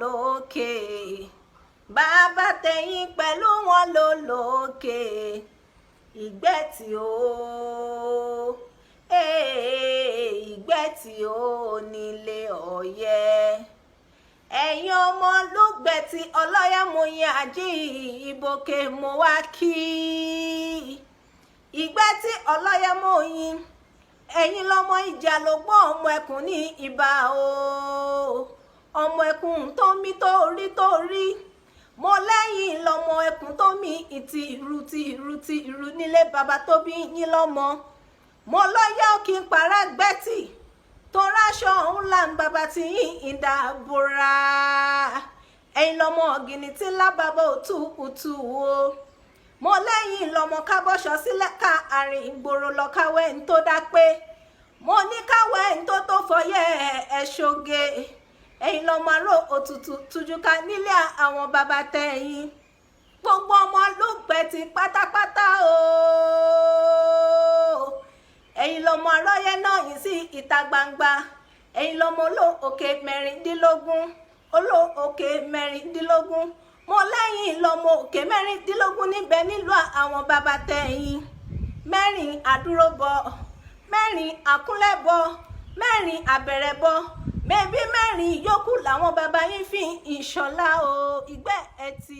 lókè, bàbá tẹ̀yìn pẹ̀lú wọn ló lókè. Ìgbẹ́tì o, Ìgbẹ́tì o nílé Ọ̀yẹ́. Ẹ̀yin ọmọ Lúgbẹ̀tì ọlọ́yẹ̀mọyìn àjí ìbòkè mo wá kí. Ìgbẹ́tì ọlọ́yẹ̀mọyìn, ẹ̀yin lọ́mọ ìjà ló gbọ́, ọmọ ẹkùn ní ibà o, ọmọ ẹkùn tó mí tó rí tó rí. Mo lẹ́yìn lọ́mọ ẹkùn tó mí ìtì ìrù ti ìrù ti ìrù nílé bàbá tó bí yín lọ́mọ. Mo lọ́yọ́ kí n para gbẹ́tì tó ráṣọ ńlá ń bàbá tí yín ìdàbòrà. Ẹ̀yin lọ́mọ ọ̀gìnì tí ńlá bàbá òtú òtú o. Mo lẹ́yìn lọ́mọ kábọ́ṣọ sílẹ̀ ká àrìn ìgboro lọ káwé ń tó dá pé. Mo ní káwé ń tó tó fọyẹ́ ẹ̀ ṣoge. Ẹ̀yin lọ́mọ aró òtútù tújúká nílé àwọn bàbá tẹ̀yìn. Gbogbo ọmọ Lúgbẹ̀tì pátápátá o, ẹ̀yin lọ́mọ arọ́yẹ́ náà yìí sí ìta gbangba. Ẹ̀yin lọ́mọ olóòkè 16, olóòkè 16. Mo lẹ́yìn lọ́mọ òkè 16 níbẹ̀ nílùú àwọn bàbá tẹ̀yìn. 4 àdúróbọ, 4 àkúnlẹ̀bọ, 4 àbẹ̀rẹ̀bọ, mẹ́bí 4 yòókù làwọn bàbá yín fi ìṣọ̀lá o. Ìgbẹ́ ẹtì.